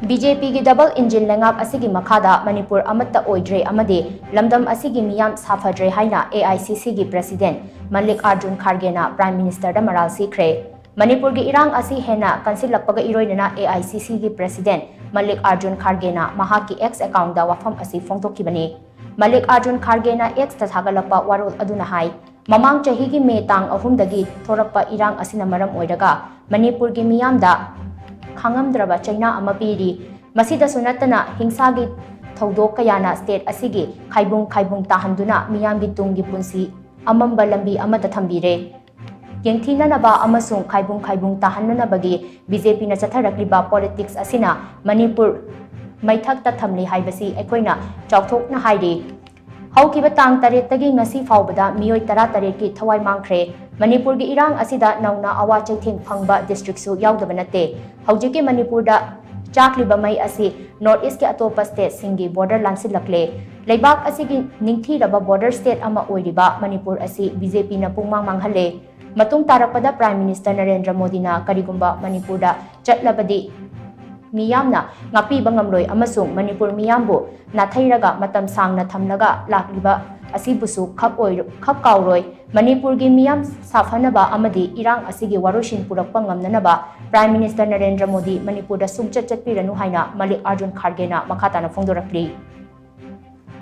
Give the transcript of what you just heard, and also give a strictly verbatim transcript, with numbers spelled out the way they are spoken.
B J ꯄꯤꯒꯤ double engine ꯂꯩꯉꯥꯛ ꯑꯁꯤꯒꯤ ꯃꯈꯥꯗ ꯃꯅꯤꯄꯨꯔ ꯑꯃꯠꯇ ꯑꯣꯏꯗ꯭ꯔꯦ ꯑꯃꯗꯤ ꯂꯝꯗꯝ ꯑꯁꯤꯒꯤ ꯃꯤꯌꯥꯝ ꯁꯥꯐꯗ꯭ꯔꯦ ꯍꯥꯏꯅ ꯑꯦ ꯑꯥꯏ ꯁꯤ ꯁꯤꯒꯤ President ꯃꯜꯂꯤꯛ ꯑꯥꯔꯖꯨꯟ ꯈꯥꯔꯒꯦꯅ Prime Ministerꯗ ꯃꯔꯥꯜ ꯁꯤꯈ꯭ꯔꯦ꯫ ꯃꯅꯤꯄꯨꯔꯒꯤ ꯏꯔꯥꯡ ꯑꯁꯤ ꯍꯦꯟꯅ ꯀꯟꯁꯤꯜꯂꯛꯄꯒ ꯏꯔꯣꯏꯅꯅ ꯑꯦ ꯑꯥꯏ ꯁꯤ ꯁꯤꯒꯤ President ꯃꯜꯂꯤꯛ ꯑꯥꯔꯖꯨꯟ ꯈꯥꯔꯒꯦꯅ ꯃꯍꯥꯛꯀꯤ X accountꯗ ꯋꯥꯐꯝ ꯑꯁꯤ ꯐꯣꯡꯗꯣꯛꯈꯤꯕꯅꯤ꯫ ꯃꯜꯂꯤꯛ ꯑꯥꯔꯖꯨꯟ ꯈꯥꯔꯒꯦꯅ Xꯇ ꯊꯥꯒꯠꯂꯛꯄ ꯋꯥꯔꯣꯜ ꯑꯗꯨꯅ ꯍꯥꯏ, ꯃꯃꯥꯡ ꯆꯍꯤꯒꯤ ꯃꯦ ꯇꯥꯡ ꯑꯍꯨꯝꯗꯒꯤ ꯊꯣꯔꯛꯄ ꯏꯔꯥꯡ ꯑꯁꯤꯅ ꯃꯔꯝ ꯑꯣꯏꯔꯒ ꯃꯅꯤꯄꯨꯔꯒꯤ ꯃꯤꯌꯥꯝꯗ ꯈꯥꯡꯉꯝꯗ꯭ꯔꯕ ꯆꯩꯅꯥ ꯑꯃ ꯄꯤꯔꯤ꯫ ꯃꯁꯤꯗꯁꯨ ꯅꯠꯇꯅ ꯍꯤꯡꯁꯥꯒꯤ ꯊꯧꯗꯣꯛ ꯀꯌꯥꯅ state ꯑꯁꯤꯒꯤ ꯈꯥꯏꯕꯨꯡ ꯈꯥꯏꯕꯨꯡ ꯇꯥꯍꯟꯗꯨꯅ ꯃꯤꯌꯥꯝꯒꯤ ꯇꯨꯡꯒꯤ ꯄꯨꯟꯁꯤ ꯑꯃꯝꯕ ꯂꯝꯕꯤ ꯑꯃꯗ ꯊꯝꯕꯤꯔꯦ꯫ ꯌꯦꯡꯊꯤꯅꯅꯕ ꯑꯃꯁꯨꯡ ꯈꯥꯏꯕꯨꯡ ꯈꯥꯏꯕꯨꯡ ꯇꯥꯍꯟꯅꯅꯕꯒꯤ ꯕꯤ ꯖꯦ ꯄꯤꯅ ꯆꯠꯊꯔꯛꯂꯤꯕ politics ꯑꯁꯤꯅ ꯃꯅꯤꯄꯨꯔ ꯃꯩꯊꯛꯇ ꯊꯝꯂꯤ ꯍꯥꯏꯕꯁꯤ ꯑꯩꯈꯣꯏꯅ ꯆꯥꯎꯊꯣꯛꯅ ꯍꯥꯏꯔꯤ꯫ ꯍꯧꯈꯤꯕ ꯇꯥꯡ ꯇꯔꯦꯠꯇꯒꯤ ꯉꯁꯤ ꯐꯥꯎꯕꯗ ꯃꯤꯑꯣꯏ ꯇꯔꯥꯇꯔꯦꯠꯀꯤ ꯊꯋꯥꯏ ꯃꯥꯡꯈ꯭ꯔꯦ꯫ ꯃꯅꯤꯄꯨꯔꯒꯤ ꯏꯔꯥꯡ ꯑꯁꯤꯗ ꯅꯧꯅ ꯑꯋꯥ ꯆꯩꯊꯦꯡ ꯐꯪꯕ districtꯁꯨ ꯌꯥꯎꯗꯕ ꯅꯠꯇꯦ꯫ ꯍꯧꯖꯤꯛꯀꯤ ꯃꯅꯤꯄꯨꯔꯗ ꯆꯥꯛꯂꯤꯕ ꯃꯩ ꯑꯁꯤ North Eastꯀꯤ ꯑꯇꯣꯞꯄ stateꯁꯤꯡꯒꯤ border ꯂꯥꯟꯁꯤꯜꯂꯛꯂꯦ꯫ ꯂꯩꯕꯥꯛ ꯑꯁꯤꯒꯤ ꯅꯤꯡꯊꯤꯔꯕ border state ꯑꯃ ꯑꯣꯏꯔꯤꯕ ꯃꯅꯤꯄꯨꯔ ꯑꯁꯤ ꯕꯤ ꯖꯦ ꯄꯤꯅ ꯄꯨꯡꯃꯥꯡ ꯃꯥꯡꯍꯜꯂꯦ꯫ ꯃꯇꯨꯡ ꯇꯥꯔꯛꯄꯗ Prime Minister ꯅꯔꯦꯟꯗ꯭ꯔ ꯃꯣꯗꯤꯅ ꯀꯔꯤꯒꯨꯝꯕ ꯃꯅꯤꯄꯨꯔꯗ ꯆꯠꯂꯕꯗꯤ ꯃꯤꯌꯥꯝꯅ ꯉꯥꯛꯄꯤꯕ ꯉꯝꯂꯣꯏ ꯑꯃꯁꯨꯡ ꯃꯅꯤꯄꯨꯔ ꯃꯤꯌꯥꯝꯕꯨ ꯅꯥꯊꯩꯔꯒ ꯃꯇꯝ ꯁꯥꯡꯅ ꯊꯝꯂꯒ ꯂꯥꯛꯂꯤꯕ ꯑꯁꯤꯕꯨꯁꯨ ꯈꯞ ꯑꯣꯏ-, ꯈꯞ ꯀꯥꯎꯔꯣꯏ꯫ ꯃꯅꯤꯄꯨꯔꯒꯤ ꯃꯤꯌꯥꯝ ꯁꯥꯐꯅꯕ ꯑꯃꯗꯤ ꯏꯔꯥꯡ ꯑꯁꯤꯒꯤ ꯋꯥꯔꯣꯏꯁꯤꯟ ꯄꯨꯔꯛꯄ ꯉꯝꯅꯅꯕ Prime Minister ꯅꯔꯦꯟꯗ꯭ꯔ ꯃꯣꯗꯤ ꯃꯅꯤꯄꯨꯔꯗ ꯁꯨꯡꯆꯠ ꯆꯠꯄꯤꯔꯅꯨ ꯍꯥꯏꯅ ꯃꯜꯂꯤꯛ ꯑꯥꯔꯖꯨꯟ ꯈꯥꯔꯒꯦꯅ ꯃꯈꯥ ꯇꯥꯅ ꯐꯣꯡꯗꯣꯔꯛꯂꯤ꯫